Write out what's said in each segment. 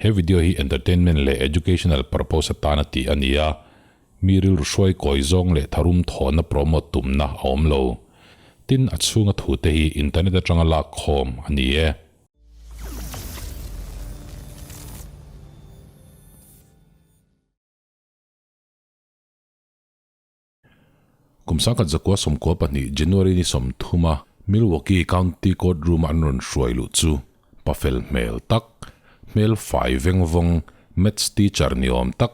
He video hi entertainment leh educational purpose atana tih a ni a, mi rilru hruai kawi zawng leh tharum thawhna promote tumna a awm lo. Tin, a chhunga thute hi internet atanga lak khawm a ni e. Kum sangkhat zakua 12 January ni 30 a Milwaukee County Court Room a an rawn hruai luh chu pafel hmel tak, hmel fai veng vawng, maths teacher ni awm tak,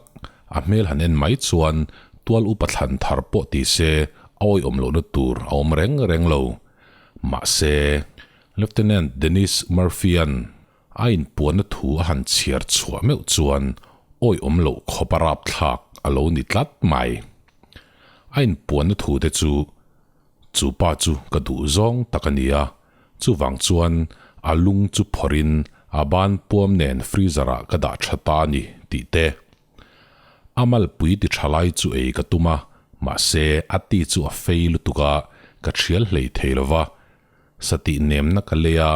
a hmel han en mai chuan tual upa thlan thar pawh ti se a awihawm lohna tur a awm reng reng lo. Mahse, Lieutenant Dennis Murphy-a'n A inpuanna thu a han chhiar chhuah meuh chuan awihawm loh khawp a rapthlak a lo ni tlat mai. A inpuanna thu te chu, Chu pa chu ka duh zawng tak a nia, chuvang chuan a lung chu phawrhin a ban puam nen freezer ah ka dah tha ta a ni tih te. A malpui ti tha lai chu ei ka tum a, mahse a ti chu a fei lutuk a, ka thial hlei thei lo va, Satih nemna ka lei a,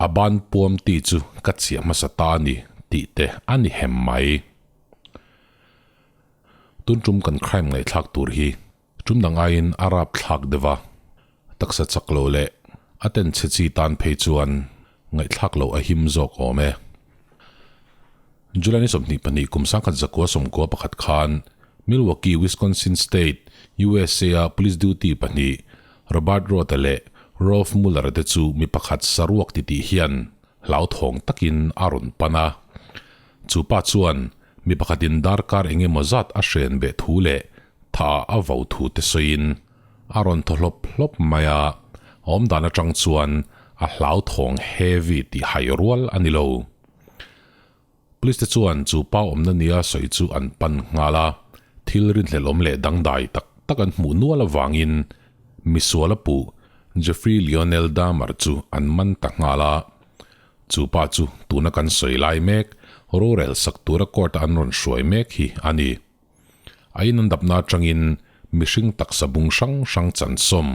a ban puam ti chu ka chiah hmasa ta a ni tih te a ni hem mai. Tun tum kan crime ngaihthlak tur hi tum dang aiin a rap thlak deuh a, taksa chak lo leh a ten chhe chi tan phei chuan ngaihthlak loh a him zawk awm e. July ni 22 kum 1991 khan Milwaukee, Wisconsin State, USA-a police duty pahnih Robert Roth-a leh Rolf Muller-a te chu mi pakhat saruak titih hian hlauthawng takin a rawn pan a. Chu pa chuan mi pakhatin darkar eng emaw zat a hren beh thu leh tha a vo thu te sawiin a rawn thaw hlawp hlawp mai a, awmdan atang chuan a hlauthawng heavy tih hai rual a ni lo. Police te chuan chu pa awmna nia sawi chu an pan nghal a, thil rinhlelhawm leh dangdai tak tak an hmuh nual avangin misuala puh Jeffrey Lionel Dahmer chu an man ta nghal a. Chu pa chu tuna kan sawi lai mek rorel sak tura court a an rawn hruai mek hi a ni. A in an dapna atangin mihring taksa bung hrang hrang chansawm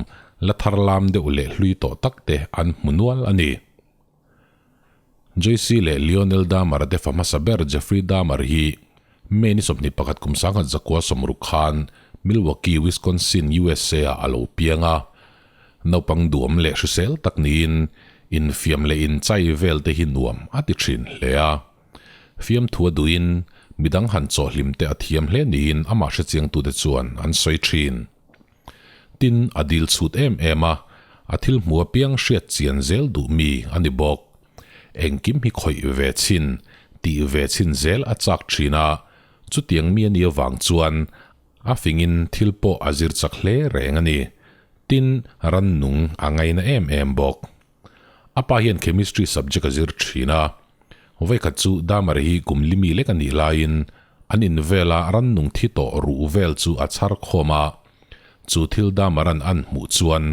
la thar lam deuh leh hlui tawh tak te an hmu nual a ni. Joyce leh Lionel Dahmer te fa hmasa ber Jeffrey Dahmer hi May ni 21 kum 1960 khan Milwaukee, Wisconsin, USA ah a lo piang a. Naupang duam leh hrisel tak niin infiam leh inchai vel te hi nuam a ti thin hle a. Fiamthu a duhin midang han chawhhlim te a thiam hle niin amah hrechiangtute chuan an sawi thin. Tin, a dil chhut em em a, a thil hmu apiang hriat chian zel duh mi a ni bawk. Engkim hi khawih ve chhin, tih ve chhin zel a chak thin a, chutiang mi a nih avang chuan a fingin thil pawh a zir chak hle reng a ni. Tin, rannung a ngaina em em bawk. A pa hian chemistry subject a zir thin a, vawikhat chu Damar hi kum limi lek a nih laiin an in vela rannung thi tawh ruh vel chu a chhar khawm a, chu thil Damaran an hmuh chuan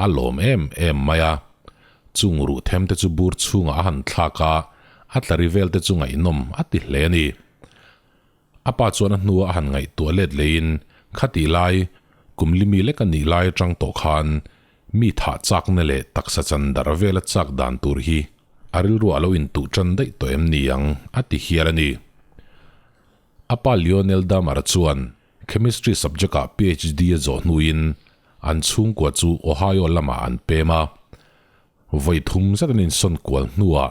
a lawm em em mai a. Chung ruh them te chu bur chhungah a han thlak a, a tlari vel te chu ngaihnawm a ti hle a ni. A pa chuan a hnua a han ngaihtuah let leiin khatih lai, kum limi lek a nih lai atang tawh khan mi thah chakna leh taksa chan darh vela chak dan tur hi a rilruah a lo intuh tan daih tawh em ni ang a ti hial a ni. A pa Lionel Dahmer chuan Chemistry subject ah PhD a zawh hnuin an chhungkua chu Ohio lamah an pem a. Vawi thum zet an insawn kual hnuah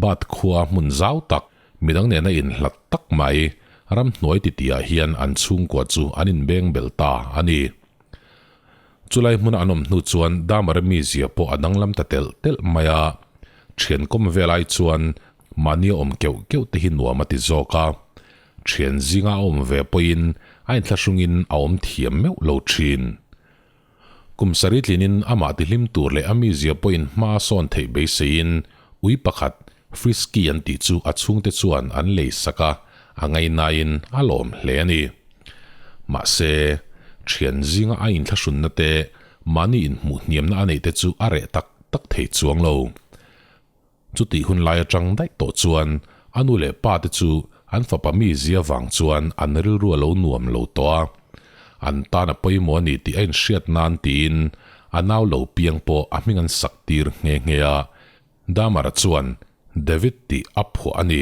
Bath khua hmun zau tak, midang nena inhlat tak mai, ramhnuai titiah hian an chhungkua chu an inbeng bel ta a ni. Chulai hmuna an awm hnu chuan Damara mizia pawh a danglam ta telh telh mai a, thian kawm vel ai chuan mahni a awm keuh keuh te hi nuam a ti zawk a, thian zinga a awm ve pawhin a inthlahrungin a awm thiam meuh lo thin. Kum sarih tlinin amah tihlim tur leh a mizia pawhin hma a sawn theih beiseiin ui pakhat Frisky an tih chu a chhungte chuan an lei sak a, a ngaihnain a lawm hle a ni. Mahse, thian zinga a inthlahrunna te, mahni inhmuh hniamna a neih te chu a reh tak tak thei chuang lo. Chutih hun lai atang daih tawh chuan a nu leh pa te chu an fapa mizia vang chuan an rilru a lo nuam lo tawh a. An tan a pawimawh a ni tih a inhriat nan tiin a nau lo piang pawh a hming an sak tir nghe nghe a. Damara chuan David tih a phuah a ni.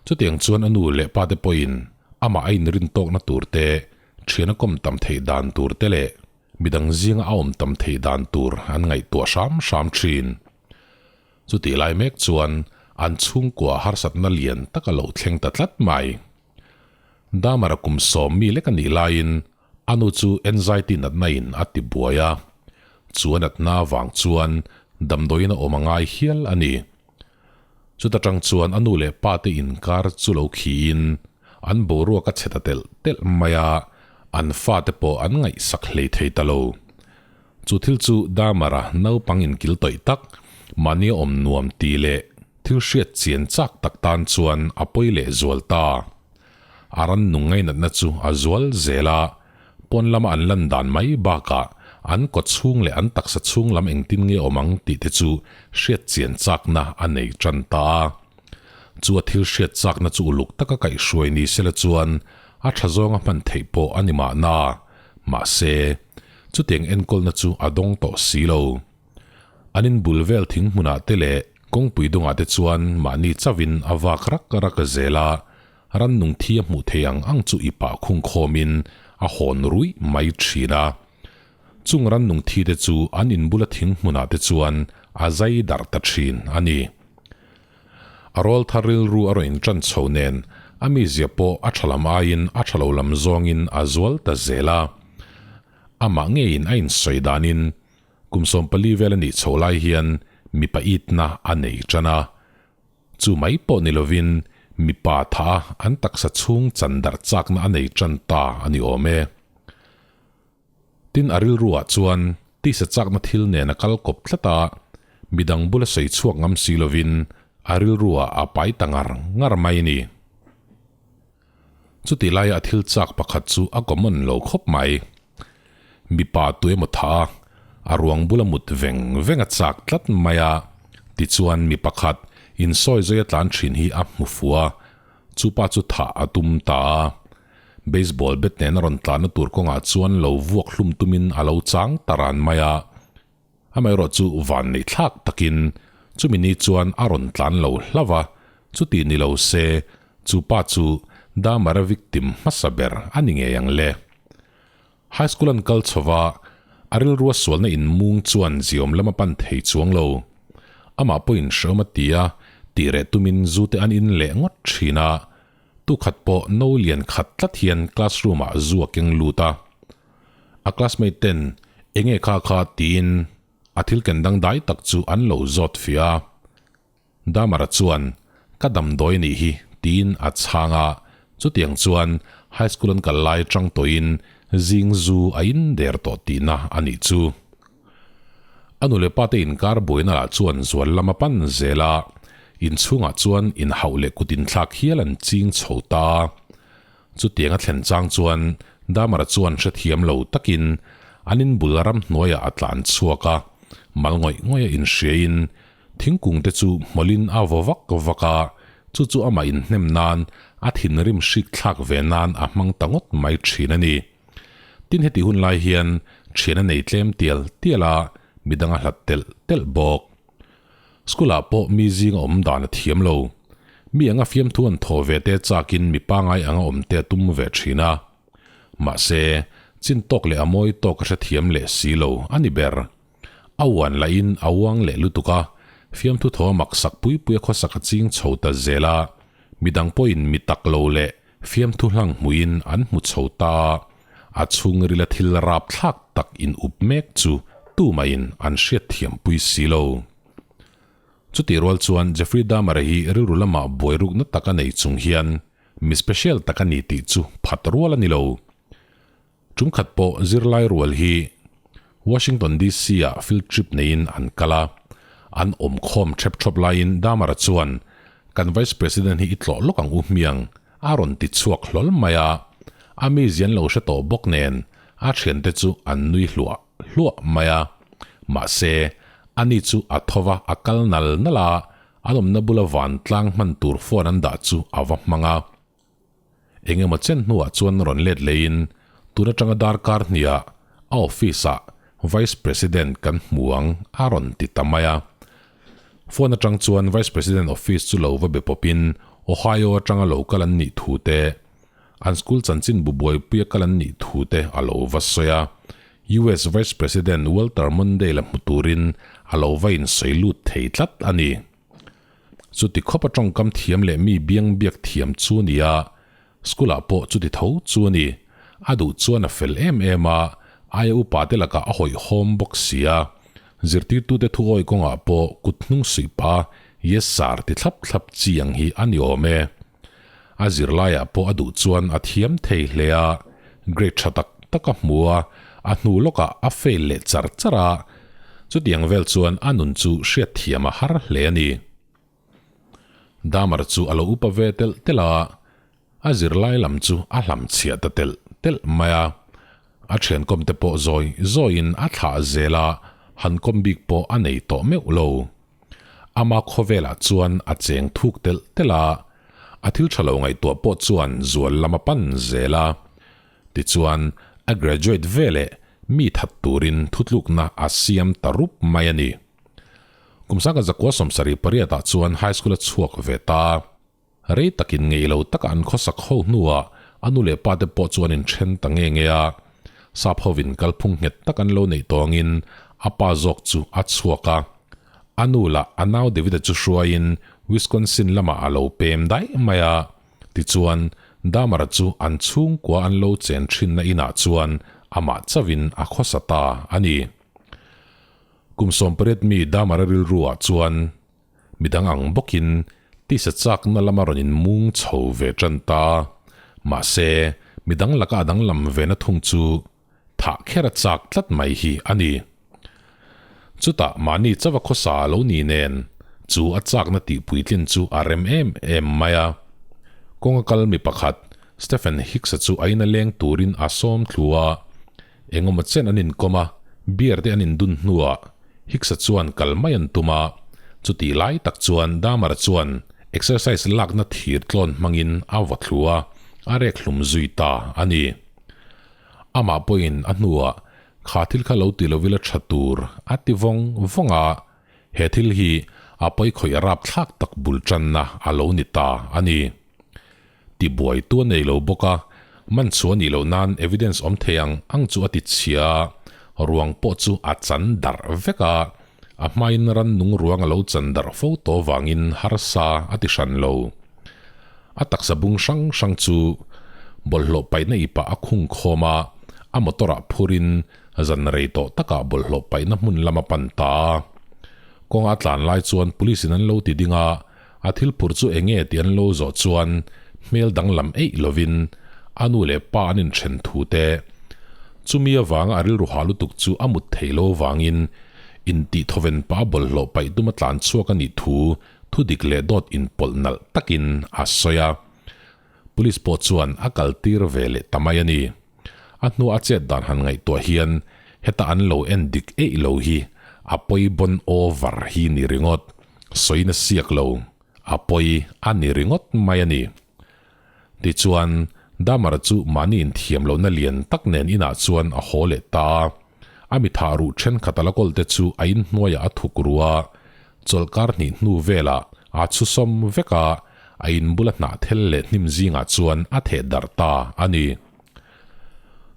Chutiang chuan a nu leh pa te pawhin amah a inrin tawkna tur te, thian a kawm tam theih dan tur te leh midang zinga a awm tam theih dan tur an ngaihtuah hram hram thin. Chutih lai mek chuan an chhungkua harsatna lian tak a lo thleng ta tlat mai. Damara kum sawm mi lek a nih laiin a nu chu anxiety natna in a ti buai a, chu a natna vang chuan damdawiin a awm a ngai hial a ni. Chuta tang chuan a nu leh pa te inkar chu lo khiin an boruak a chhe ta telh telh mai a, an fate pawh an ngaihsak hlei thei ta lo. Chu thil chu Damara naupang inkil tawih tak, mahni a awm nuam ti leh thil hriat chian chak tak tan chuan a pawi leh zual ta. A rannung ngainatna chu a zual zel a, pawn lama an lan dan mai bakah an kaw chhung leh an taksa chhung lam engtin nge awm ang tih te chu hriat chian chakna a nei tan ta a. Chu a thil hriat chakna chu uluk taka kaihhruai ni sela chuan a tha zawnga hman theih pawh a ni mahna. Mahse, chutiang enkawlna chu a dawng tawh si lo. An inbul vel thing hmunah te leh kawngpui dungah te chuan mahni chauhin a vak rak rak zel a, rannung thi a hmuh thei ang ang chu i pah khung khawmin a hawn ruih mai thin a. Chung rannung thi te chu an inbula thing hmunah te chuan a zai darh ta thin a ni. A rawl thar rilru a rawn intan chho nen a mizia pawh a tha lam aiin a tha lo lam zawngin a zual ta zel a. Amah ngeiin a insawi danin Kum 14 vel a nih chho lai hian mipa itna a nei tan a. Chu mai pawh ni lovin mipa tha a an taksa chhung chan darh chakna a nei tan ta a ni awm e. Tin a rilruah chuan tisa chakna thil nen a kal kawp tlat a, midang bula sawi chhuak ngam si lovin a rilruah a pai ta ngar ngar mai a ni. Chutih laia a thil chak pakhat chu a common lo khawp mai. Mipa tu emaw tha a, a ruang bula mut veng veng a chak tlat mai a, tichuan mi pakhat insawi zawi a tlan thin hi a hmu fu a, chupa chu thah a tum ta a. Baseball bat nen a rawn tlanna tur kawngah chuan lo vuak hlum tumin a lo chang ta ran mai a. Amaherawh chu van nei thlak takin chumi ni chuan a rawn tlan lo hlauh a, chuti ni lo se chu pa chu Damara victim hmasa ber a ni ngei ang le. High school an kal chho va, a rilrua sualna inmung chuan ziawm lam a pan thei chuang lo. Amah pawhin hreawm a ti a, tih reh tumin zu te an in leh ngawt thin a, tukhat pawh no lian khat tlat hian classroom ah zu a keng lut a. A classmate ten enge kha kha tiin a thil ken dangdai tak chu an lo zawt fiah a. Damara chuan ka damdawi a nih hi tiin a chhang a, chutiang chuan high school an kal lai atang tawhin zing zu a in der tawh tihna a nih chu. A nu leh pa te inkar buaina lah chuan zual lam a pan zel a, inchhungah chuan inhauh leh kut inthlak hial an ching chho ta. Chutiang a thlen chang chuan Damara chuan hrethiam lo takin an inbul ramhnuaiah a tlan chhuak a, mal ngawih ngawih a inhriain thingkung te chu hmawlhin a vaw vak vak a, chu chu amah inhnem nan a thinrim hrik thlak ve nan a hmang ta ngawt mai thin a ni. Tin heti hun lai hian thian a nei tlem tial tial a, midang a hlat telh telh bawk. School ah pawh mi zing a awm dan a thiam lo. Mi anga fiamthu an thaw ve te chakin mi pangai anga awm te a tum ve thin a. Mahse, chin tawk leh a mawi tawk a hrethiam leh si lo a ni ber. A uan lahin a uang leh lutuk a, fiamthu thaw a maksak pui pui a khawsak a ching chho ta zel a, midang pawhin mi tak lo leh fiamthu hlang hmuhin an hmu chho ta a, a chhungrila thil rapthlak tak in up mek chu tumahin an hriatthiam pui si lo. Chutih rual chuan Jeffrey Dahmer-a hi rilru lamah buai rukna tak a nei chung hian mi special tak a ni tih chu phat rual a ni lo. Tum khat pawh zirlai rual hi Washington DC-ah field trip neiin an kal a, an awm khawm thep thawp laiin Dahmer-a chuan Kan Vice President hi i tlawh lawk ang u hmiang a rawn ti chhuak hlawl mai a, a mizia an lo hre tawh bawk nen a thiante chu an nui hluah hluah mai a. Mahse, ani chu a tho va, a kal nal nal a, an awmna bula vantlang hman tur phone an dah chu a va hmang a. Eng emaw chen hnuah chuan rawn let leiin tun atanga darkar hniah a office-ah Vice President kan hmu ang a rawn ti ta mai a. Phone atang chuan Vice President office chu lo va be pawpin Ohio atanga lo kal an nih thu te, an school chanchinbu buaipuia kal an nih thu te a lo va sawi a. US Vice President Walter Mondale-a hmu turin a lo va insawi lut thei tlat a ni. Chuti khawp a tawngkam thiam leh mi biang biak thiam chu a ni a, school ah pawh chuti tho chu a ni. A duh chuan a fel em em a, aia upa te lakah a hawihhawm bawk si a. Zirtirtute thu awi kawngah pawh kut hnung suih pa Yes sir ti thlap thlap chi ang hi a ni awm e. A zirlaiah pawh a duh chuan a thiam thei hle a, grade tha tak tak a hmu a, a hnu lawkah a fail leh char char a, chutiang vel chuan a nun chu hriatthiam a har hle a ni. Dahmer chu a lo upa ve telh telh a, a zirlai lam chu a hlamchhiah ta telh telh mai a, a thiankawm te pawh zawi zawiin a thlah zel a, han kawm bik pawh a nei tawh meuh lo. Ama khawvelah chuan a cheng thuk telh telh a, a thil tha lo ngaihtuah pawh chuan zual lam a pan zel a. Tichuan, a graduate veleh mi that turin thutlukna a siam ta rup mai a ni. Kum sangkhat zakua 78 ah chuan high school a chhuak ve ta. Rei takin ngei lo taka an khawsak ho hnuah a nu leh pa te pawh chuan in then ta nge nge a. Sap hovin kalphung nghet tak an lo neih tawngin a pa zawk chu a chhuak a. A nu lah a nau David-a chu hruaiin Wisconsin lamah a lo pem daih mai a. Tichuan, Dahmer-a chu an chhungkua an lo chen thinna inah chuan amah chauhin a khawsa ta a ni. Kum 18 mi Dahmer-a rilruah chuan Midang ang bawkin tisa chakna lama rawn inmung chho ve tan ta. Mahse, midang laka a danglam vena thung chu thah kher a chak tlat mai hi a ni. Chutah mahni chauha khawsa lo ni nen chu a chakna tih puitlin chu a rem em em mai a. Kawnga kal mi pakhat Stephen Hicks-a chu a ina leng turin a sawm thlu a. Engemaw chen an inkawm a, beer te an indun hnuah Hicks-a chuan kal mai an tum a, chutih lai tak chuan Dahmer chuan exercise lakna thir tlawn hmangin a vaw thlu a, a rek hlum zui ta a ni. Amah pawhin a hnuah kha thil kha lo ti lovila tha tur a ti vawng vawng a, he thil hi a pawikhawih rapthlak tak bul tanna a lo ni ta a ni. Tibuaitu a nei lo bawk a, man chu a nih loh nan evidence awm thei ang ang chu a ti chhia a, ruang pawh chu a chan darh vek a, a hmain rannung ruang a lo chan darh fo tawh vangin harsa a ti hran lo. A taksa bung hrang hrang chu bawlhhlawh paihna ipah a khung khawm a, a motor ah phurin zan rei tawh takah bawlhhlawh paihna hmun lam a pan ta a. Kawnga a tlan lai chuan police in an lo ti ding a, A thil phurh chu eng nge tih an lo zawh chuan hmel danglam eih lovin a nu leh pa an inthen thu te, chumi avanga a rilru hah lutuk chu a mut theih lo vangin intihthawven pa bawlhhlawh paih tuma tlan chhuak a nih thu thudik leh dawt inpawlh nalh takin a sawi a. Police pawh chuan a kal tir ve leh ta mai a ni. A hnua a chet dan han ngaihtuah hian heta an lo en dik eih lo hi a pawi bon over hi ni ringawt. Sawiin a siak lo, a pawi a ni ringawt mai a ni. Tichuan, Dahmer chu mahni inthiam lohna lian tak nen inah chuan a haw leh ta a. A mitha ruh thenkhat a la kawl te chu a inhnuaiah a thuk ru a, chawlhkar hnih hnu velah a chhusawm vek a, a inbula hnah thel leh hnim zingah chuan a theh darh ta a ni.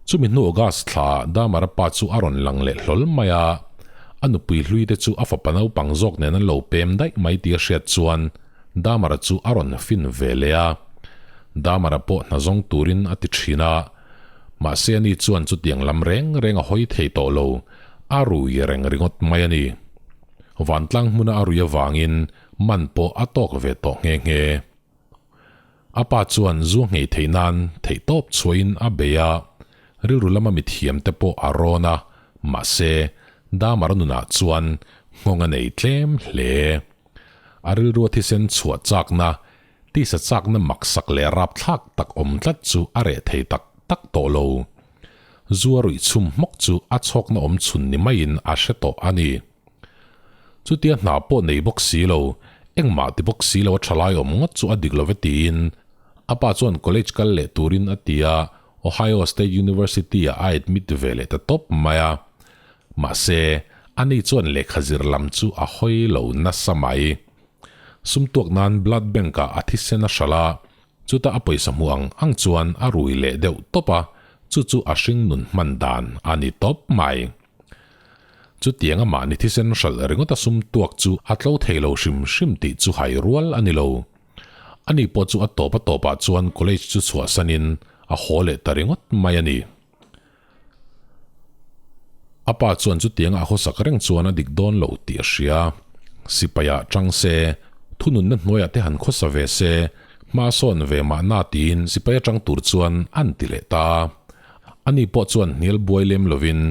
Chumi hnu August thla Dahmer-a pa chu a rawn lang leh hlawl mai a, a nupui hlui te chu a fapa naupang zawk nen an lo pem daih mai tih a hriat chuan Dahmer-a chu a rawn fin ve leh a. Dahmer-a pawh hna zawng turin a ti thin a, mahse ani chuan chutiang lam reng reng a hawi thei tawh lo, a rui reng ringawt mai a ni. Vantlang hmuna a rui avangin man pawh a tawk ve tawh nghe nghe. A pa chuan zu nghei theih nan theihtawp chhuahin a bei a, rilru lama mithiam te pawh a rawn a, mahse, Dahmer nunah chuan nghawng a nei tlem hle. A rilrua thisen chhuah chakna, tisa chakna maksak leh rapthlak tak awm tlat chu a reh thei tak tak tawh lo. Zu a ruih chhum hmawk chu a chhawkna awm chhun ni maiin a hre tawh a ni. Chutia hna pawh nei bawk si lo, engmah ti bawk si lo a thalai awm ngawt chu a dik lo ve tiin a pa chuan college kal leh turin a ti a, Ohio State University ah a admit ve leh ta tawp mai a. Mahse, ani chuan lehkha zir lam chu a hawi lo nasa mai. Sum tuak nan blood bank ah a thisen a hralh a, chuta a pawisa hmuh ang ang chuan a rui leh deuh tawp a, chu chu a hring nun hman dan a ni tawp mai. Chutiang amah ni thisen hralh ringawt a sum tuak chu a tlo thei lo hrim hrim tih chu hai rual a ni lo. Ani pawh chu a tawp a tawpah chuan college chu chhuahsanin a haw leh ta ringawt mai a ni. A pa chuan chutianga a khawsak reng chuan a dik dawn lo tih a hria. Sipaiah chang se, thununna hnuaiah te han khawsa ve se, hma sawn ve mahna tiin sipai atang tur chuan an ti leh ta. Ani pawh chuan hnial buai lem lovin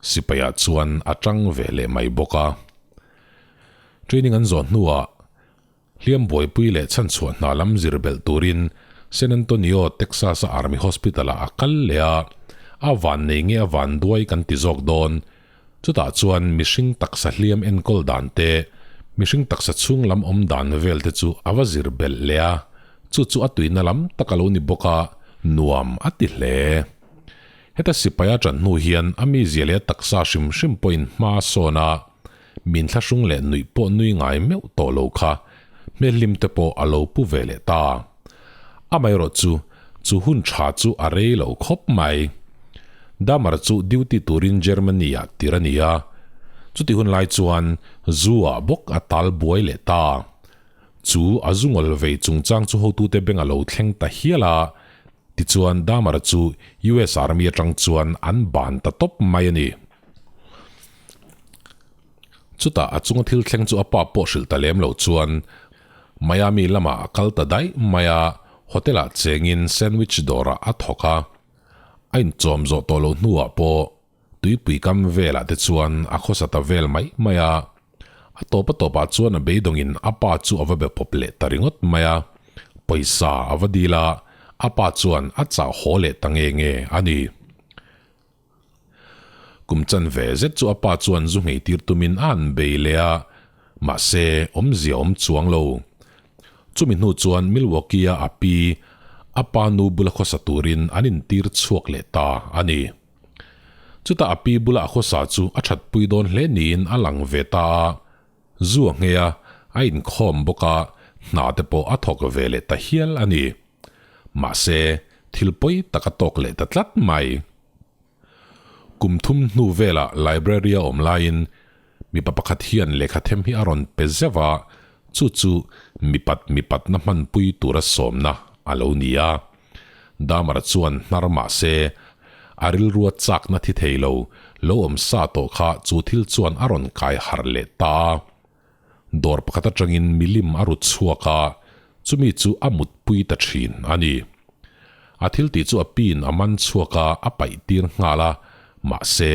sipaiah chuan a tang ve leh mai bawk a. Training an zawh hnuah Hliam buaipui leh chhanchhuah hna lam zir belh turin San Antonio, Texas-a Army Hospital-ah a kal leh a, a van nei nge a van duai kan ti zawk dawn. Chutah chuan mihring taksa hliam enkawl dan te, mihring taksa chhung lam awm dan vel te chu a va zir belh leh a, chu chu a tuina lam tak a lo ni bawk a, nuam a ti hle. Heta sipai a ṭan hnu hian a mizia leh a taksa hrim hrim pawhin hma a sawn a, Min thlahrung leh nuih pawh nui ngai meuh tawh lo kha hmelhlim te pawh a lo pu ve leh ta. Amaherawh chu, chu hun tha chu a rei lo khawp mai. Dahmer chu duty turin Germany ah tir a ni a, chuti hun lai chuan zu ah bawk a tal buai leh ta. Chu a zu ngawl vei chungchang chu hotute beng a lo thleng ta hial a, tichuan Dahmer chu US Army atang chuan an ban ta tawp mai a ni. Chutah a chunga thil thleng chu a pa pawh hrilh ta lem lo chuan Miami lamah a kal ta daih mai a, hotel ah chengin sandwich dawrah a thawk a. A inchawm zawh tawh loh hnuah pawh tuipui kam velah te chuan a khawsa ta vel mai mai a. A tawp a tawpah chuan a beidawngin a pa chu a va be pawp leh ta ringawt mai a, pawisa a va dil a, a pa chuan a chah haw leh ta nge nge a ni. Kum chan ve zet chu a pa chuan zu nghei tir tumin a an bei leh a, mahse awmzia awm chuang lo. Chumi hnu chuan Milwaukee-a a pi, a pa nu bula khawsa turin an intir chhuak leh ta a ni. Chutah a pi bula a khawsa chu a thatpui dawn hle niin a lang ve ta a, zu a nghei a, a inkhawm bawk a, hna te pawh a thawk ve leh ta hial a ni. Mahse, thil pawi tak a tawk leh ta tlat mai. Kum thum hnu velah library a awm laiin mipa pakhat hian lehkha them hi a rawn pe zeuh a, chu chu mipat mipatna hmanpui tura sawmna a lo ni a. Damara chuan hnar mah se, a rilrua chakna thi thei lo, lo awm sa tawh kha chu thil chuan a rawn kai harh leh ta a. Dawr pakhat atangin milim a rut chhuak a, chumi chu a mutpui ta thin a ni. A thil tih chu a piin a man chhuak a, a paih tir nghal a, mahse,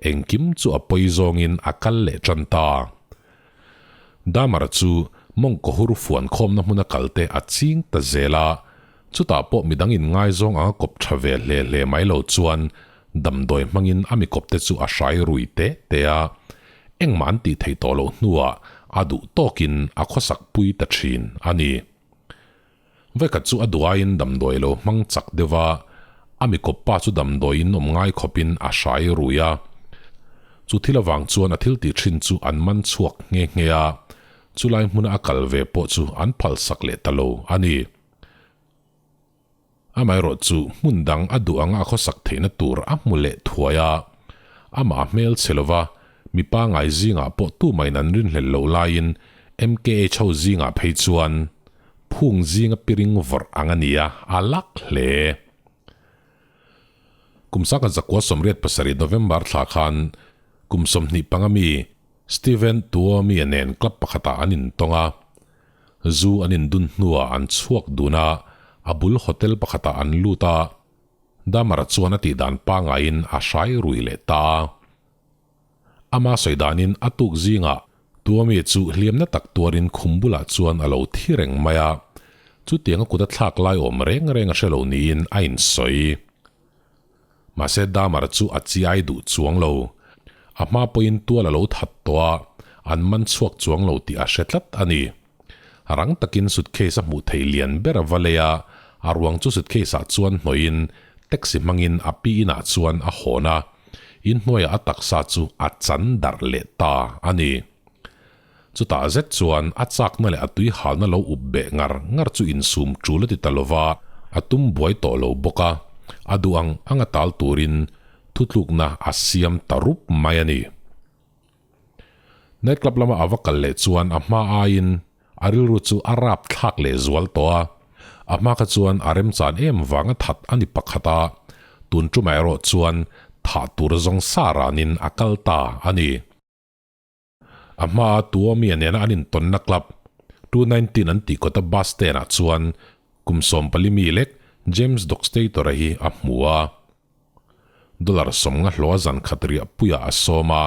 engkim chu a pawi zawngin a kal leh tan ta. Damara chu mawngkaw hur fuan khawmna hmuna kalte a ching ta zel a, chutah pawh midang in ngaizawng anga kawp tha ve hle hle mai lo chuan damdawi hmangin a mi kawpte chu a hrai rui te te a, engmah an tih theih tawh loh hnuah a duh tawkin a khawsak pui ta thin a ni. Vekhat chu a duaiin damdawi lo hmang chak deuh a, a mi kawppa chu damdawiin awm ngai khawpin a hrai rui a. Chu thil avang chuan a thil tih thin chu an man chhuak nghe nghe a, chulai hmuna a kal ve pawh chu an phalsak leh ta lo a ni. Amaherawh chu hmun dang a duh anga a khawsak theihna tur a hmu leh thuai a, amah a hmel chhe lova, mi pangai zingah pawh tumahin an rinhlelh loh laiin MKH ho zingah phei chuan phung zinga piring vawrh ang a ni a, a lak hle. Kum sangkhat zakua 87 November thla khan kum 25 mi Steven Tuomi-a nen club pakhatah an intawng a, Zu an indun hnuah an chhuak dun a, a bul hotel pakhatah an lut a, Damara chuan a tihdan pangaiin a hrai rui leh ta a. Ama sawi danin a tuk zingah Tuami chu hliamna tak tuarin khum bulah chuan a lo thi reng mai a, chutiang a kut a thlak lai awm reng reng a hre lo niin a insawi. Mahse Damara chu a chiai duh chuang lo. A hma pawhin tual a lo that tawh a, an man chhuak chuang lo tih a hre tlat a ni. Rang takin suitcase a hmuh theih lian ber a va lei a, a ruang chu suitcase ah chuan hnawhin taxi hmangin a pi inah chuan a hawn a, inhnuaiah a taksa chu a chan darh leh ta a ni. Chutah zet chuan a chakna leh a tui halna lo up beh ngar ngar chu insum tul a ti ta lova, a tum buai tawh lo bawk a, a duh ang ang a tal turin thutlukna a siam ta rup mai a ni. Night club lama a va kal leh chuan a hma aiin a rilru chu a rap thlak leh zual tawh a, a hma kha chuan a remchan em vanga that a ni pakhat a, tun tumah erawh chuan thah tur zawng sa ranin a kal ta a ni. A hmaa Tuomi-a nena an intawnna club, 219 an tih kawta bus stand-ah chuan kum 14 mi lek James Dockstator-a hi a hmu a. Dollar 50 hlawh a zan khat riah puiah a sawm a,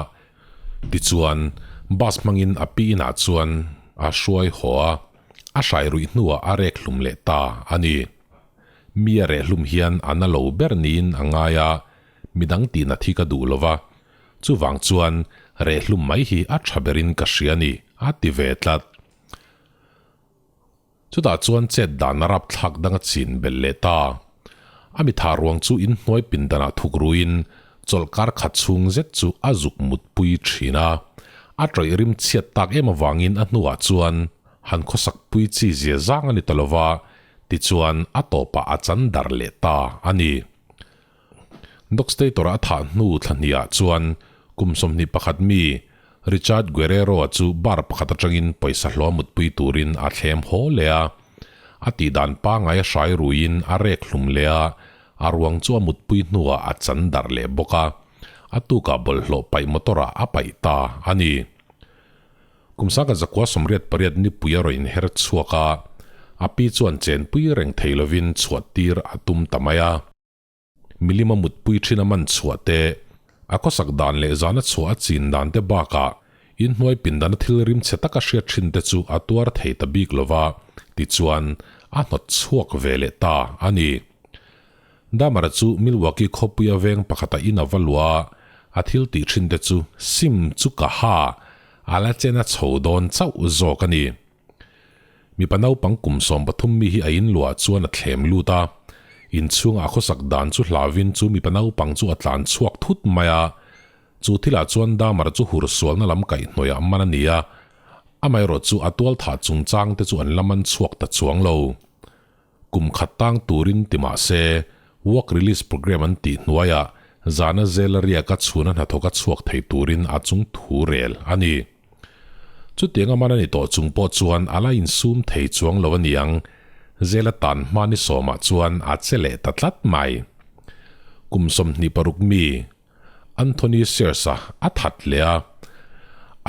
tichuan bus hmangin a pi inah chuan a hruai haw a, a hrai ruih hnuah a rek hlum leh ta a ni. Mi a reh hlum hian a na lo ber niin a ngai a, midang tihna thi ka duh lo va, Chuvang chuan rehhlum mai hi a tha berin ka hria ni, a ti ve tlat. Chutah chuan chet dan a rapthlak dang a chin belh leh ta. A mitha ruang chu inhnuai pindanah thuk ruin chawlhkar khat chhung zet chu a zuk mutpui thin a. A tawih rim chhiat tak em avangin a hnuah chuan han khawsak pui chi zia zang a ni ta lova, tichuan a tawpah a chan darh leh ta a ni. Dockstator-a a thah hnu thla hniah chuan kum 21 mi Richard Guerrero-a chu bar pakhat atangin pawisa hlawh mutpui turin a thlem haw leh a. A tihdan pangngai a hrai ruiin a rek hlum leh a, a ruang chu a mutpui hnuah a chan darh leh bawk a. A tukah bawlhhlawh paih motor-ah a paih ta a ni. Kum sangkhat 188 nipui a rawn inher chhuak a, a pi chuan chenpui reng thei lovin chhuah tir a tum ta mai a. Milima mutpui thin a man chhuah te, a khawsak dan leh zana chhuah a chin dan te bakah inhnuai pindana thil rim chhe taka hriat thin te chu a tuar thei ta bik lova, tichuan a hnawt chhuak ve leh ta a ni. Damara chu Milwaukee khawpuia veng pakhata in a va luah a, a thil tih thin te chu sim chu ka ha, a la chen a chho dawn chauh zawk a ni. Mipa naupang kum 13 mi hi a in luah chuan a thlem lut a, inchhunga a khawsak dan chu hlauhin chu mipa naupang chu a tlan chhuak thut mai a, chu thilah chuan Damara chu hur sualna lam kaihhnawih ah man a ni a, amaherawh chu a tualthah chungchang te chu an la man chhuak ta chuang lo. Kum khat tang turin ti mah se, Work Release Programme an tih hnuaiah zana zela riaka chhuna hnathawka chhuak thei turin a chung thu rel a ni. Chutianga man a ni tawh chung pawh chuan a la insum thei chuang lo a niang, zela tan hma ni sawmah chuan a che leh ta tlat mai. Kum 26 mi Anthony Sears-a a that leh a,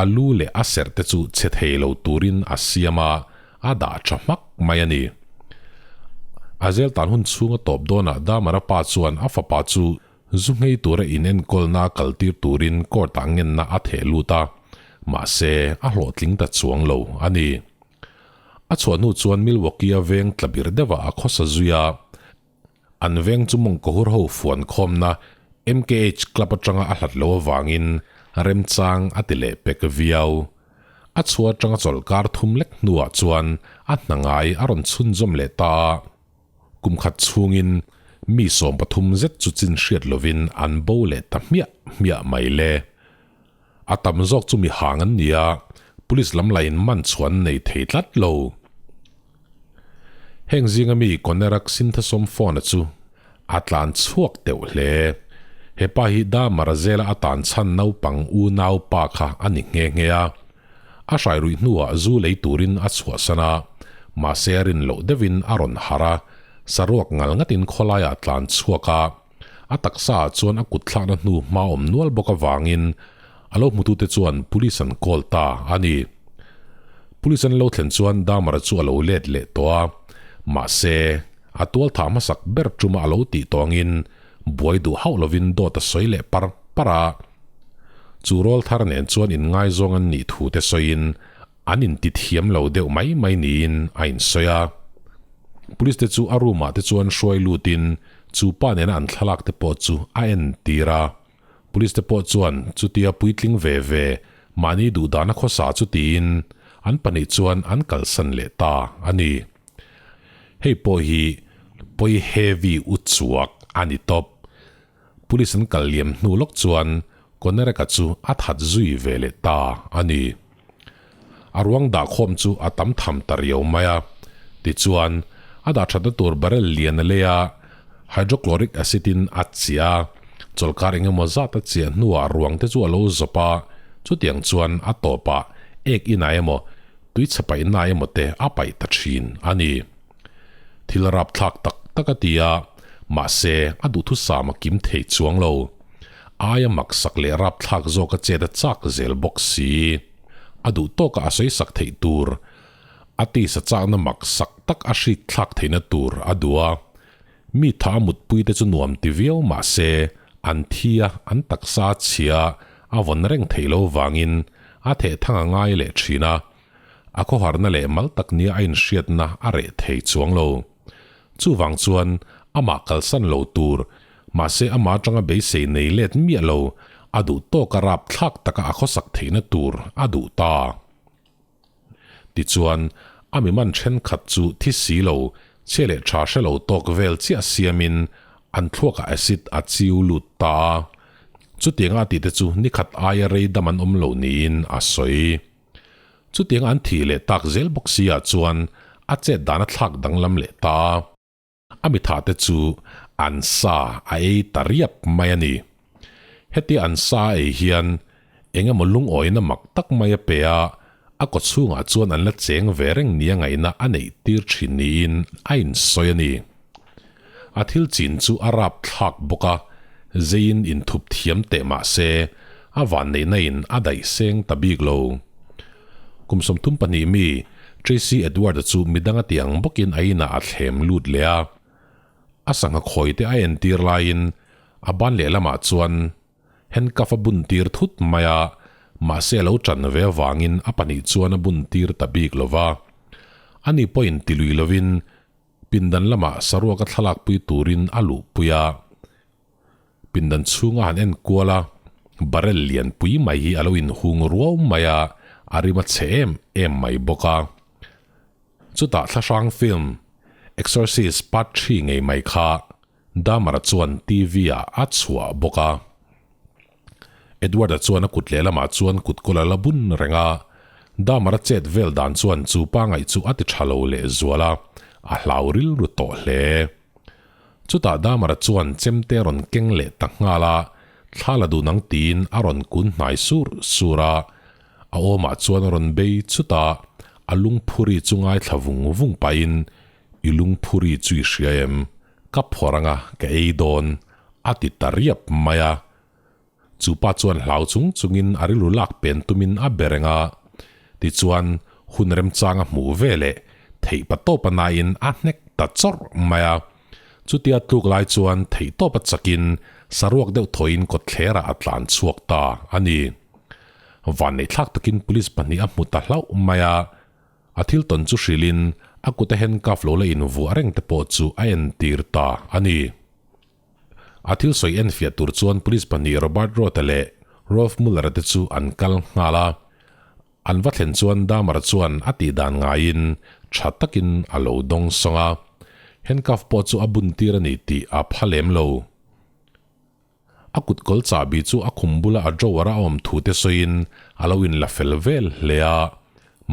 a lu leh a serh te chu chhe thei lo turin a siam a, a dah tha hmak mai a ni. A zel tan hun chhunga tawp dawnah Damara pa chuan a fapa chu zu nghei tura inenkawlna kaltir turin court-ah ngenna a theh lut a, mahse a hlawhtling ta chuang lo a ni. A chhuah hnu chuan Milwaukee-a veng tlabir deuhah a khawsa zui a, An veng chu mawngkawhur ho fuan khawmna MKH Club atanga a hlat lo avangin remchang a ti leh pek viau. A chhuah atanga chawlhkar thum lek hnuah chuan a hna ngai a rawn chhunzawm leh ta a. Kum khat chhungin mi 13 zet chu chin hriat lovin an bo leh ta hmiah hmiah mai le. A tam zawk chu mi hang an ni a, police lam lain man chhuah an nei thei tlat lo. Heng zinga mi Konerak Sinthasawm phone-a chu a tlan chhuak deuh hle. He pa hi Damara zela a tan chhan naupang unau pa kha a ni nghe nghe a. A hrai ruih hnuah zu lei turin a chhuahsan a, mahse a rin loh deuhin a rawn harh a, saruak ngal ngatin khawlaiah a tlan chhuak a. A taksa ah chuan a kut thlakna hnu hma awm nual bawk avangin a lo hmutute chuan police an call ta a ni. Police an lo thlen chuan Damara chu a lo let leh tawh a, mahse a tual thah hmasak ber tuma a lo tih tawh angin buai duh hauh lovin dawt a sawi leh par par a. Chu rawl thar nen chuan inngaizawng an nih thu te sawiin an inti thiam lo deuh mai mai niin a insawi a. Police te chu a room ah te chuan hruai lutin chu pa nena an thlalak te pawh chu a en tir a. Police te pawh chuan chutia puitling ve ve mahni duhdana khawsa chu tiin an pahnih chuan an kalsan leh ta a ni. Hei pawh hi pawi heavy uchuak a ni tawp. Police an kal liam hnu lawk chuan Konereka chu a that zui ve leh ta a ni. A ruang dah khawm chu a tam tham ta riau mai a. Tichuan, a dah thatna tur barrel lian a lei a, hydrochloric acid in a chiah a. Chawlhkar eng emaw zat a chiah hnuah ruang te chu a lo zawp a, chutiang chuan a tawpah ek inah emaw, tuichhe paihna emaw te a paih ta thin a ni. Thil rapthlak tak tak a ti a, mahse a duhthusam a kim thei chuang lo. Aia maksak leh rapthlak zawk a chet a chak zel bawk si. A duh tawka a sawisak theih tur, a tisa chakna maksak tak a hrik thlak theihna tur a duh a. Mi tha a mutpui te chu nuam ti viau mahse an thi a, an taksa a chhia a vawn reng theih lo vangin a thehthang a ngai leh thin a. A khawharna leh mal tak nia a inhriatna a reh thei chuang lo. Chuvang chuan amah kalsan lo tur, mahse amah atanga beisei nei let miah lo, a duh tawka rapthlak taka a khawsak theihna tur a duh ta. Tichuan, a mi man thenkhat chu thi si lo, chhia leh tha hre lo tawk vel chiah siamin an thluakah acid a chiu lut ta a. Chutianga a tihte chu nikhat aia rei dam an awm lo niin a sawi. Chutiang an thih leh tak zel bawk si ah chuan a chet dan a thlak danglam leh ta a. A mitha te chu an sa a ei ta riap mai a ni. Hetia an sa a ei hian eng emaw lungawina mak tak mai a pe a, a kawchhungah chuan an la cheng ve reng nia ngaihna a neih tir thin niin a insawi a ni. A thil chin chu a rap thlak bawk a, zeiin inthup thiam teh mah se, a vanneihna in a daih seng ta bik lo. Kum 32 mi, Tracy Edward-a chu midang a ti ang bawkin a inah a thlem lut leh a. A sangha khawi te a entir laiin a ban lehlamah chuan handcuff a bun tir thut mai a, mahse a lo tan ve avangin a pahnih chuan a bun tir ta bik lo va. Ani pawhin tilui lovin Pindan lamah saruaka thlalak pui turin a luhpui a, pindan chhunga han en kual a, barrel lian pui mai hi a lo inhung ruau mai a, a rim a chhe em em mai bawk a. Chutah thlahrang film Exorcist Part Three ngei mai kha Dahmer-a chuan TV-ah a chhuah bawk a. Edward-a chuan a kut lehlamah chuan kutkawl a la bun reng a, Dahmer-a chet vel dan chuan chu pa ngaih chu a ti tha lo leh zual a, a hlau rilru tawh hle. Chutah Dahmer-a chuan chemte a rawn keng leh ta nghal a, thla la dun ang tiin a rawn kun hnai sur sur a, a awmah chuan a rawn bei chut a, a lungphuri chu ngaithla vung vung pahin I lungphuri chu i hria em? Ka phawrh anga ka ei dawn, a ti ta riap mai a. Chu pa chuan hlau chung chungin a rilru lak pen tumin a be reng a. Tichuan, hun remchang a hmuh ve leh theih pa tawp a nain a hnek ta chawrh mai a. Chutia tluk lai chuan theih tawp a chakin saruak deuh thawiin kawtthlerah a tlan chhuak ta a ni. Vanneihthlak takin police pahnih a hmu ta hlauh mai a. A thil tawn chu hrilhin a kut a handcuff lo la invuah reng te pawh chu a entir ta a ni. A thil sawi enfiah tur chuan police pahnih Robert Roth-a leh Rolf Muller-a te chu an kal nghal a. An va thlen chuan Dahmer chuan a tih dan ngaiin tha takin a lo dawng sawng a. Handcuff pawh chu a bun tir a ni tih a pha lem lo. A kutkawl chahbi chu a khum bula a drawer a awm thu te sawiin a lo inla fel vel hle a.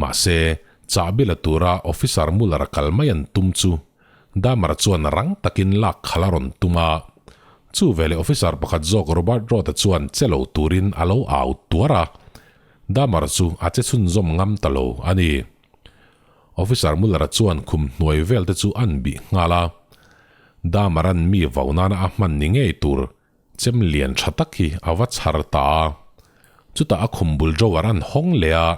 Mahse, chahbi la tura Officer Muller-a kal mai an tum chu Dahmer chuan rang takin lak khalh a rawn tum a. Chu veleh Officer pakhat zawk Robert Roth-a chuan che lo turin a lo au tuar a. Dahmer chu a che chhunzawm ngam ta lo a ni. Officer Muller-a chuan khum hnuai vel te chu an bih nghal a. Damaran mi vau nana a hman ni ngei tur chem lian tha tak hi a va chhar ta a. Chutah a khum bul drawer an hawng leh a,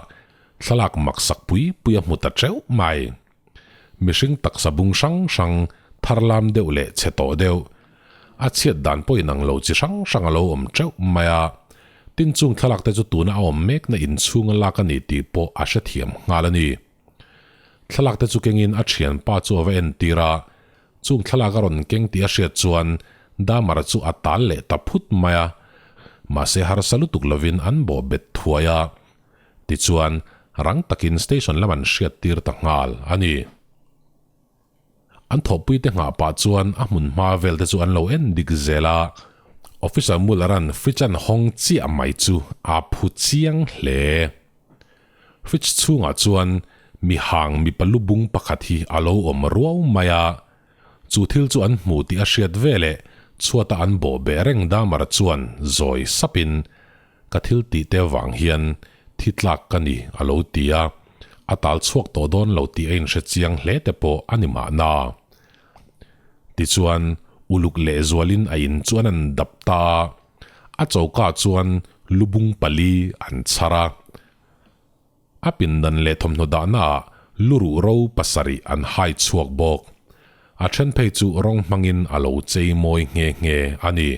thlalak maksak pui pui a hmu ta teuh mai. Mihring taksa bung hrang hrang, thar lam deuh leh chhe tawh deuh, a chhiat dan pawh inang lo chi hrang hrang a lo awm teuh mai a. Tin chung thlalak te chu tuna a awm mekna inchhunga lak a ni tih pawh a hrethiam nghal a ni. Thlalak te chu kengin a thianpa chu a va entir a, chung thlalak a rawn keng tih a hriat chuan Damara chu a tal leh ta phut mai a, mahse harsa lutuk lovin an bawh bet thuai a, tichuan rang takin station lam an hriat tir ta nghal a ni. An thawhpuite nghah pah chuan a hmun hma vel te chu an lo en dik zel a, Officer Muller-a'n fridge an hawng chiah mai chu a phu chiang hle. Fridge chhungah chuan mi hang mipa lu bung pakhat hi a lo awm ruau mai a. Chu thil chu an hmu tih a hriat veleh chhuata an bawh beh reng Dahmer chuan zawi sapin Ka thil tih te vang hian thi tlak ka ni a lo ti a, a tal chhuak tawh dawn lo tih a inhre chiang hle te pawh a ni mahna. Tichuan, uluk lehzualin a in chuan an dap ta a, a choka chuan lubung pali an chhar a. A pindan leh thawmhnaw dahnaah luruh ro pasarih an hai chhuak bawk. A then phei chu rawng hmangin a lo chei mawi nghe nghe a ni.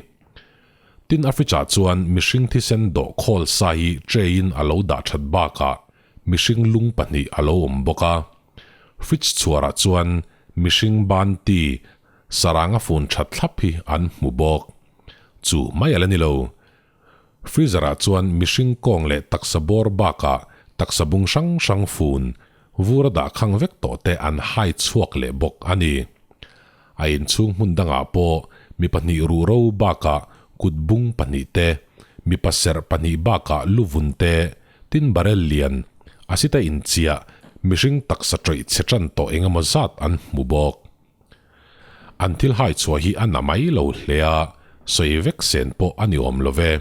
Tin Africa chuan mihring thisen dawh khawl sa hi tray-in a lo dah that bakah mihring lung pahnih a lo awm bawk a. Fridge chhuarah chuan mihring ban ti saranga fun that thlap hi an hmu bawk. Chu mai a la ni lo. Freezer-ah chuan mihring kawng leh taksa bawr bakah taksa bung hrang hrang fun vur a dah khang vek tawh te an hai chhuak leh bawk a ni. A inchhung hmun dangah pawh mi pahnih ruh ro bakah kut bung pahnih te, mipa serh pahnih bakah lu vun te, tin barrel lian, acid a inchiah, mihring taksa tawih chhe tan tawh engemaw zat an hmu bawk. An thil hai chhuah hi a na mai lo hle a, sawi vek sen pawh a ni awm lo ve.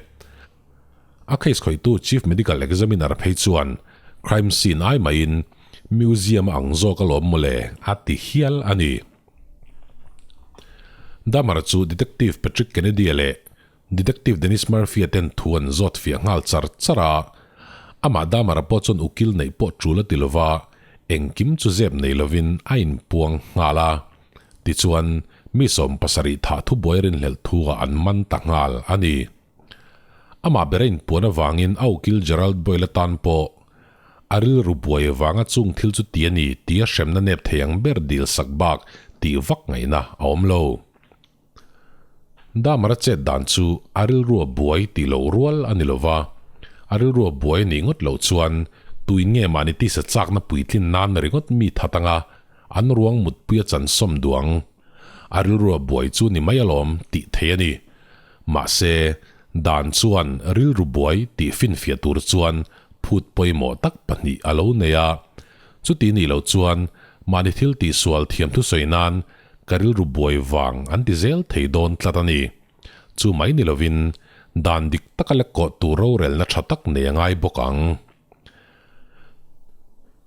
A case khawihtu Chief Medical Examiner phei chuan crime scene ai maiin museum a ang zawk alawm mawle a ti hial a ni. Dahmer chu Detective Patrick Kennedy-a leh Detective Dennis Murphy-a ten thu an zawt fiah nghal char char a, amah Dahmer-a pawh chuan ukil neih pawh tul a ti lova, engkim chu zep nei lovin a inpuang nghal a. Tichuan, mi 70 thah thubuai rinhlelh thu-ah an man ta nghal a ni. Amah ber a inpuan avangin a ukil Gerald Boyle-a tan pawh a rilru buai vanga chung thil chu ti a ni tia hremna nep thei ang ber dil sak bak tih vak ngaihna a awm lo. Damara chet dan chu a rilrua buai tih loh rual a ni lova, a rilrua buai a nih ngawt loh chuan tuin nge mahni tisa chakna puitlin nan ringawt mi that anga an ruang mutpui a chan sawm duang. A rilrua buai chu ni mai alawm tih thei a ni. Mahse, dan chuan rilru buai tih finfiah tur chuan phut pawimawh tak pahnih a lo nei a. Chuti nih loh chuan mahni thil tihsual thiam thusawi nan Ka rilru buai vang an ti zel thei dawn tlat a ni. Chu mai ni lovin dan dik taka la kawh tur rorelna tha tak nei a ngai bawk ang.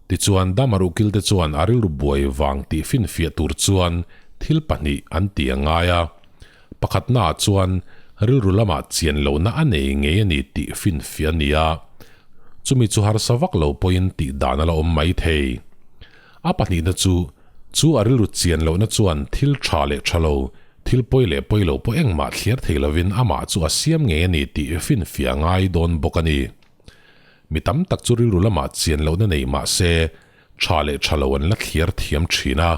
Tichuan Damar ukil te chuan a rilru buai vang tih finfiah tur chuan thil pahnih an ti a ngai a. Pakhatnaah chuan rilru lamah chian lohna a nei ngei a ni tih finfiah a ni a. Chumi chu harsa vak lo pawhin tih dan a la awm mai thei. A pahnihna chu, chu a rilru chian lohna chuan thil tha leh tha lo, thil pawi leh pawi lo pawh engmah thliar thei lovin amah chu a siam ngei a ni tih finfiah a ngai dawn bawk a ni. Mi tam tak chu rilru lamah chian lohna nei mah se, tha leh tha lo an la thliar thiam thin a,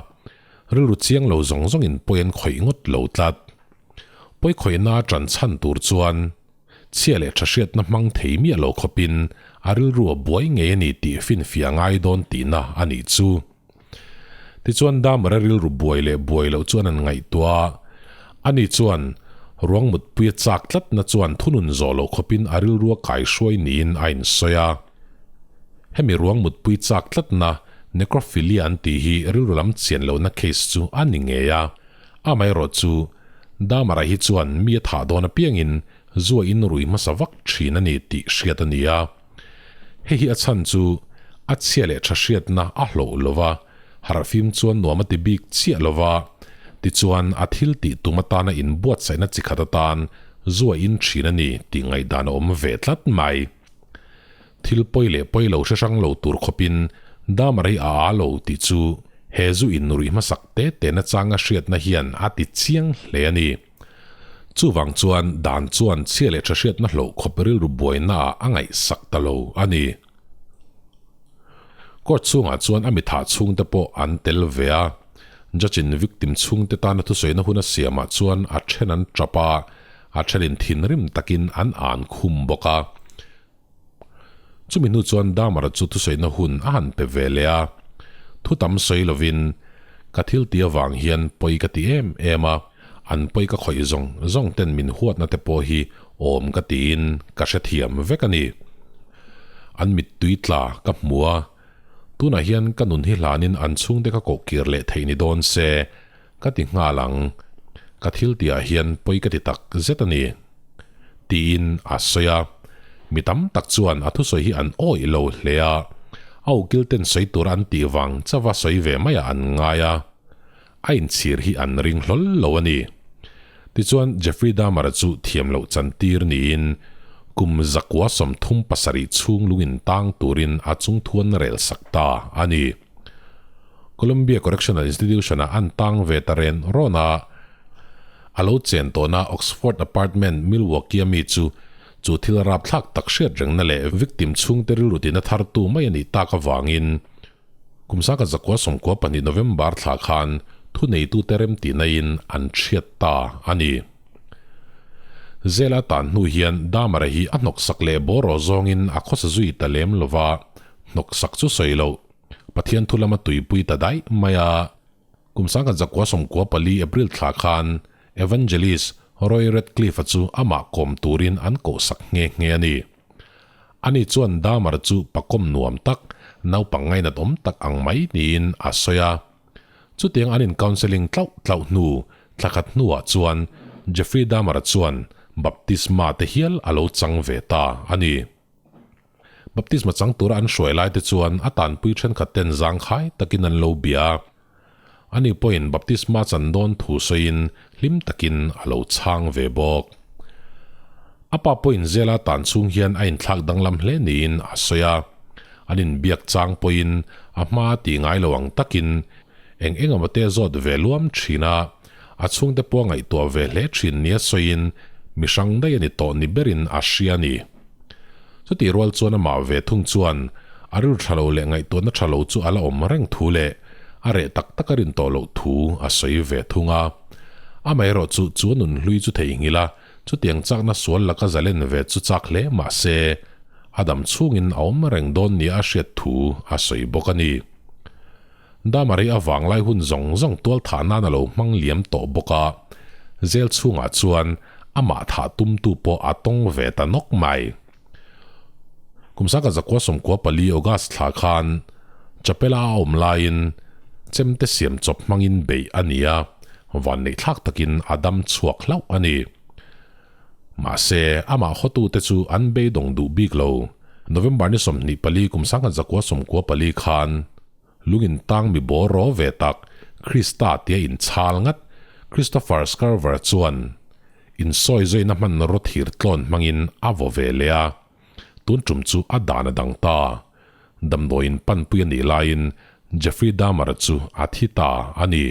rilru chiang lo zawng zawngin pawi an khawih ngawt lo tlat. Pawi khawihna a tan chhan tur chuan chhia leh tha hriatna hmang thei miah lo khawpin a rilru a buai ngei a ni tih finfiah ngai dawn tihna a nih chu. Tichuan Damara rilru buai leh buai loh chuan an ngaihtuah a, ani chuan ruang mutpui a chak tlatna chuan thunun zawh loh khawpin a rilru a kaihruai niin a insawi a. Hemi ruang mutpui chak tlatna necrophilia an tih hi rilru lam chian lohna case chu a ni ngei a. Amaherawh chu, Damara hi chuan mi a thah dawn apiangin zu a inrui hmasa vak thin a ni tih hriat a ni a. Hei hi a chhan chu a chhia leh tha hriatna a hloh lo va, harhfim chuan nuam a ti bik chiah lo va, tichuan a thil tih tum atana inbuatsaihna chi khat atan zu a in thin a ni tih ngaihdan a awm ve tlat mai. Thil pawi leh pawi lo hre hrang lo tur khawpin Damara hi a aa lo tih chu he zu inrui hmasak te te nachanga hriatna hian a ti chiang hle a ni. Chuvang chuan dan chuan chhia leh tha hriatna hloh khawp rilru buainaah a ngaihsak ta lo a ni. Court chhungah chuan a mithah chhungte pawh an tel ve a. Judge-in victim chhungte tana thusawina hun a siamah chuan a then an tap a, a thenin thinrim takin an an khum bawk a. Chumi hnu chuan Damara chu thusawina hun a han pe ve leh a, thu tam sawi lovin, Ka thil ti avang hian pawi ka ti em em a, an pawi ka khawih zawng zawng ten min huatna te pawh hi awm ka tiin ka hrethiam vek a ni. An mittui tla ka hmu a, tunah hian ka nun hi hlanin an chhungte ka koh kir leh theih ni dawn se ka ti nghal ang, ka thil tihah hian pawi ka ti tak zet a ni, tiin a sawi a. Mi tam tak chuan a thusawi hi an awih lo hle a, a ukil ten sawi tur an tih vang chauha sawi ve maiah an ngai a, a inchhir hi an ring hlawl lo a ni. Tichuan Jeffrey Dahmer-a chu thiam loh chantir niin kum 137 chhung lungin tang turin a chungthuan rel sak ta a ni. Columbia Correctional Institution-ah an tang ve ta ren rawn a, a lo chen tawhna Oxford Apartment, Milwaukee-a mi chu chu thil rapthlak tak hriat rengna leh victim chhungte rilru tina thartu mai a nih tak avangin Kum 1992 November thla khan thuneitute remtihnain an chhiat ta a ni. Zela tan hnu hian Damara hi a hnawksak leh bawraw zawngin a khawsa zui ta lem lo va, hnawksak chu sawi loh Pathian thu lama tuipui ta daih mai a. Kum 1994 April thla khan Evangelist Roy Ratcliffe-a chu amah kawm turin an kohsak nghe nghe a ni. Ani chuan Dahmer chu pakawm nuam tak, naupang ngainat awm tak ang mai niin a sawi a. Chutiang an in counselling tlauh tlauh hnu, thla khat hnuah chuan Jeffrey Dahmer chuan baptisma te hial a lo chang ve ta a ni. Baptisma chang tura an hruai lai te chuan a tanpui thenkhat ten zangkhai takin an lo bia a. Ani pawhin baptisma chan dawn thu sawiin hlim takin a lo chhang ve bawk. A pa pawhin zela tan chhung hian a inthlak danglam hle niin a sawi a. An inbiak chang pawhin a hma tih ngai lo ang takin eng eng emaw te zawt ve luam thin a, a chhungte pawh a ngaihtuah ve hle thin nia sawiin mi hrang daih a ni tawh ni berin a hria a ni. Chutih rual chuan amah ve thung chuan a rilru tha lo leh ngaihtuahna tha lo chu a la awm reng thu leh a reh tak tak a rin tawh loh thu a sawi ve thung a. Amaherawh chu chu a nun hlui chu theihnghilh a, chutiang chakna sual laka zalen ve chu chak hle mah se, a dam chhungin a awm reng dawn nia a hriat thu a sawi bawk a ni. Damari a vanglai hun zawng zawng tual thah nan a lo hmang liam tawh bawk a, zel chhungah chuan amah thah tumtu pawh a tawng ve ta nawk mai. Kum 1994 August thla khan Chapela a awm laiin chemte siam chawp hmangin beih a ni a, vanneihthlak takin a dam chhuak hlauh a ni. Mahse, amah hawtute chu an beidawng duh bik lo. November ni 24 kum 1994 khan lungin tang mi bawr raw ve tak Krista tia inchhal ngat Christopher Scarver chuan insawi zawina hmanraw thir tlawn hmangin a vaw ve leh a. Tun tum chu a dan a dang ta. Damdawiin panpui a nih laiin Jeffrey Dahmer chu a thi ta a ni.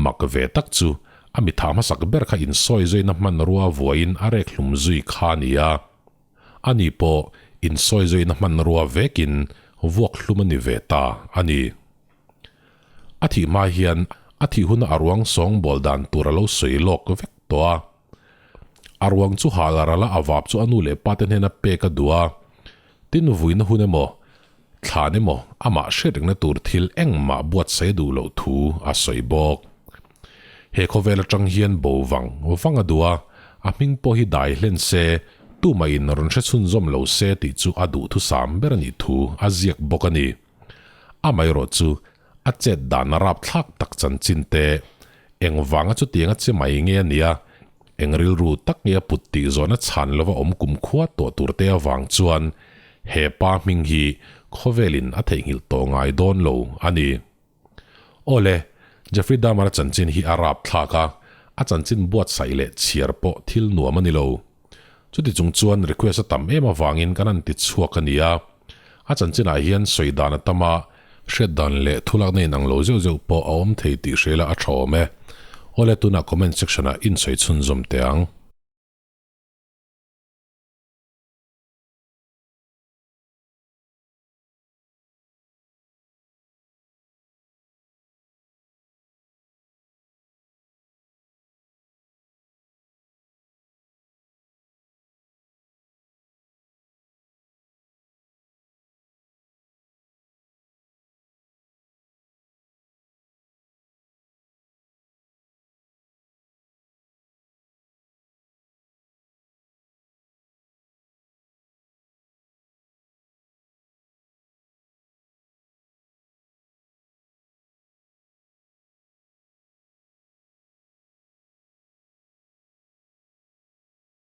Mak ve tak chu a mi thah hmasak ber kha insawi zawina hmanrua vuaiin a rek hlum zui kha a ni a. Ani pawh insawi zawina hmanrua vekin vuak hlum a ni ve ta a ni. A thih hma hian a thih huna a ruang sawngbawl dan tur a lo sawi lawk vek tawh a. A ruang chu hal a ral a, a vap chu a nu leh pa te hnena pek a duh a. Tin vuina hun emaw, thlan emaw amah hriat rengna tur thil engmah buatsaih a duh loh thu a sawi bawk. He khawvel atang hian bo vang vang a duh a, a hming pawh hi dai hlen se, tumahin rawn hre chhunzawm lo se tih chu a duhthusam ber a nih thu a ziak bawk a ni. Amaherawh chu A chet dan a rapthlak tak chanchin te, eng vanga chutiang a che mai nge a nia, eng rilru tak nge a put tih zawhna chhan lova awm kumkhua tawh tur te avang chuan he pa hming hi khawvelin a theihnghilh tawh ngai dawn lo a ni. Awle, Jeffrey Dahmer-a chanchin hi a rapthlak a, a chanchin buatsaih leh chhiar pawh thil nuam a ni lo. Chuti chung chuan request a tam em avangin kan han ti chhuak a ni a. A chanchinah hian sawi dan a tam a, hriat dan leh thulakna inang lo zeuh zeuh pawh a awm thei tih hria ila a tha awm e. Awle tunah comment section ah insawi chhunzawm teh ang.